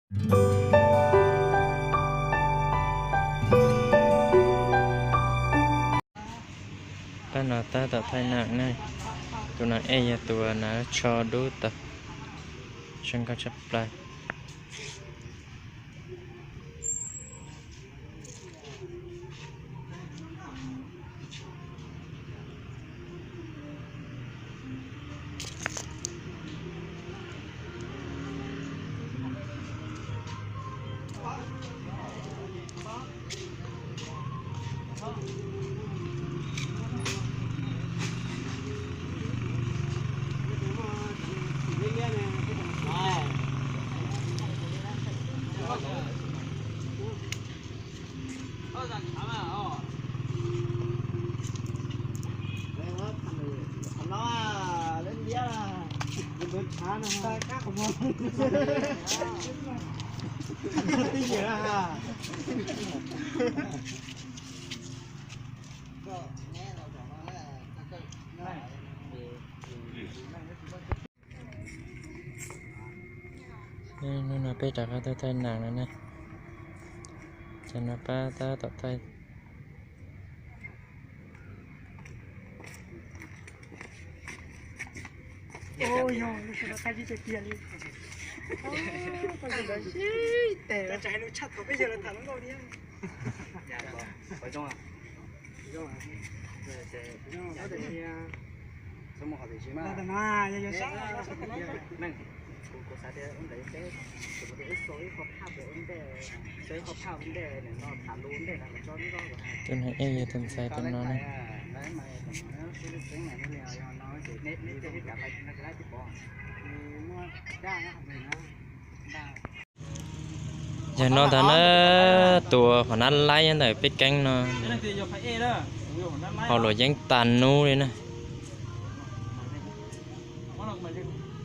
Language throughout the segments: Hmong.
Pab no tab tom thaij nam ne, tus nam ej yog tus nam tsho dub tawv, zoo nkauj tshaj plaws. Hnub no peb rov qab tuaj thaij nam no ne, ces no pab tab tom thaij. Tus nam ej yog tus ntxhais tus no ne. Yog no ntag na, tus uas hauv nab laib nyob ntawm peb keeb no, haus luam yeeb tas nub li na.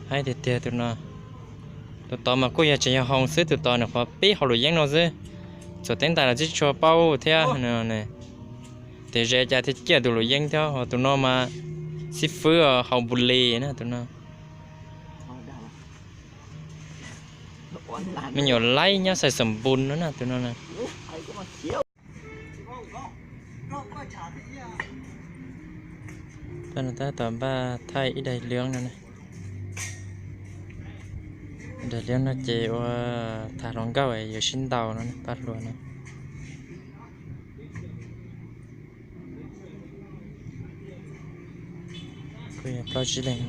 Haib tiag tiag tus no. Tus tod mas kuj yog tseem yog hoo xwb, tus tod nws qhuav pib haus luam yeeb no xwb. Txawm teeb ntais los twb tsis tshua paub thiab. Tiam sis cas thiaj ciaj tus luam yeeb thiab, ho tus no mas xib fwb haus npus lis na tus no. Me nyuam laib nyob Xais Xoom Npus no na tus no na. Tab tom npaj thaij ib daim liab no. Daim liab no ces ua tham hluas nkauj yuav sib ntaus no, pab hluas no. Kuj yog plaub tsib leeg.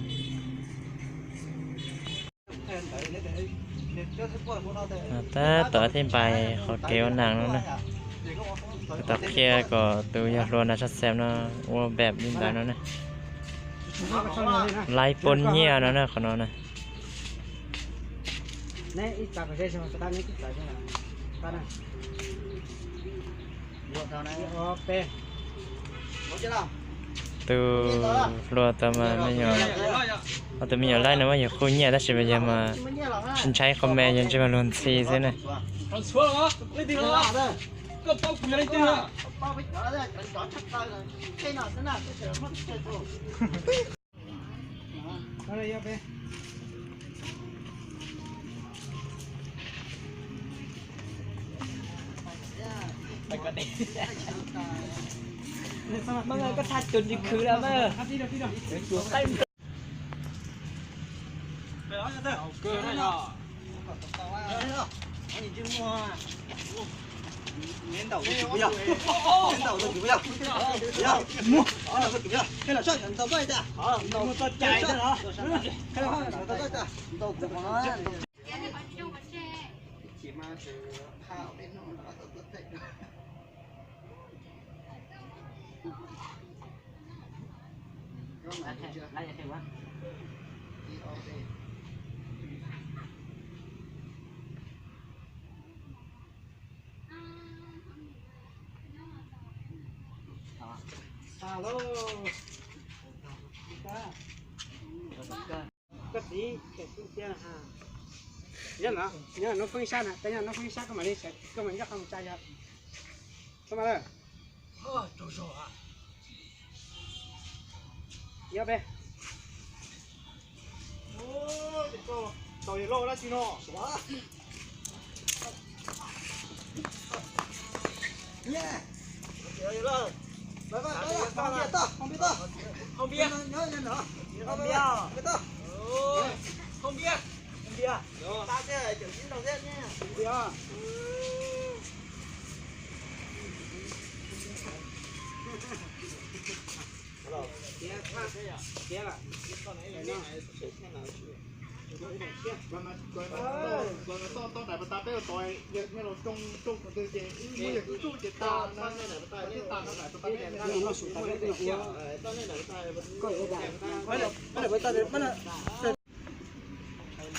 Tab tom thiaj npais qhov kev ua nam no na. Tab tom qhia kom tus yawg hluas nram tshaj xeem no ua npem li ntawd no na. Laib poob nyiaj no na qhov no na. Tus hluas tau mas me nyuam, tus me nyuam laib no mas yog qhuj nyiaj tab sis mas yog mas tsis ntshai qhov me, yog ntsis mas luag ntxhi xwb na. Koj txiv, nyob no, nyob no pheej sab na, nyob no pheej sab koj mam li, koj mam nyob qhov mus tsa yog. Koj mam lawm. Ib ob peb. Tau yog loj dab tsi no.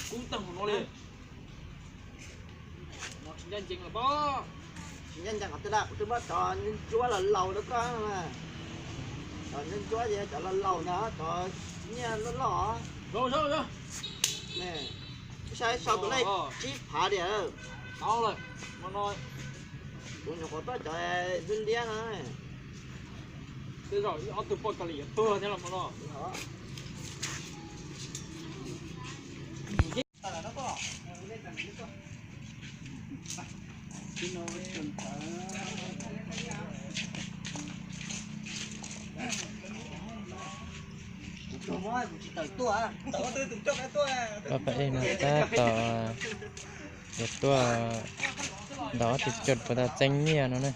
Kub tag hauv no li. No tsis ncaj ncees los pob. Tsis ncaj ncees qhov twg lawm, kuv twb muab cov ntsuab laus laus rau koj na. Cov ntsuab ntsuab ces cov laus laus ntag, cov nyiaj loj loj. Ib sab sau tus lej tsib phav tiag. Kuv nyuam qhuav tuaj cov liab liab no. Tej zaum ib ob tug poj kos li yuav tuag thiab los mas no. Pab pab ej no tab tom yuav tuaj ntaus ob tug coj puas tau txeeb nyiaj no na.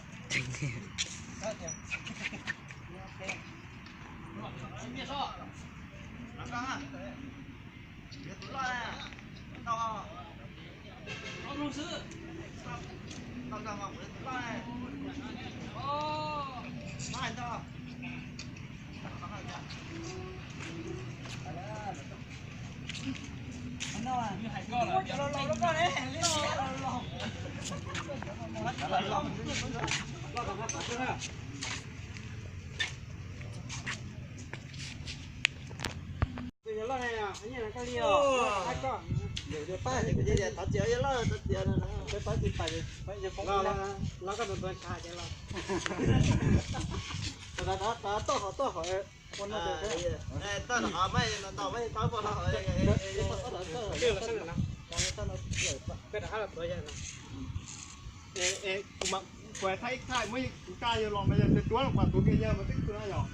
Kuv thaij ib thaij muab kuv tsa yawg los mas yawg tes tuav los kuv tus niag yawg mas twb khwv na yog.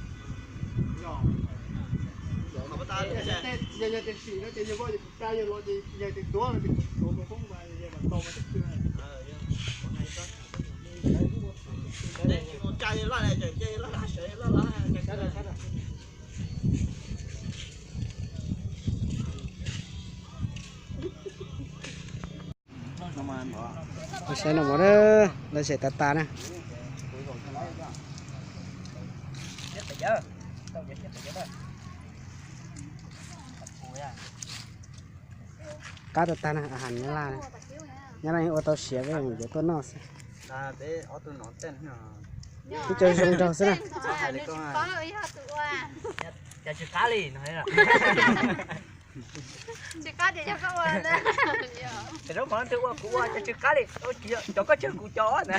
Yog, yog tias sim no ces yawg vaj yawg kuv tsa yawg los ces yawg tes tuav no ces kuv tuav mus poob mas yawg mas tau mas twb khwv na. Saib no mov, lawv xaws tas tas na. Qab tas tas na, a has Nyab Laj, Nyab Laj yeej ua tau siav, peb yuav tuaj noj xwb. Peb cov zoo nraug xwb na. Tsis qab li no. Tsis qab ces yog koj ua na. Ces zaub mov twg ua kuv ua, cov tsis qab li, cov koj tsawg kuv cov na.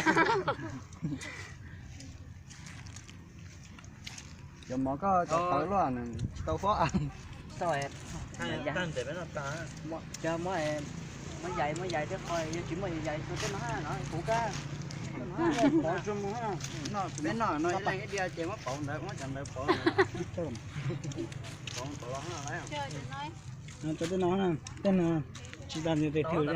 Cov mov koj cov tawv luaj tsis tau huab. Cov mov muab yais muab yais thiab qhov yog tsis muaj yais yais rau tej no no kuv kab. Pov tsuas mus no, peb noj no ib leeg ib diav ces muab pauv ntawd, muab cov ntawd pauv. Pauv pauv los no. Cov tej no, tej no tsis tas nws tes twg li.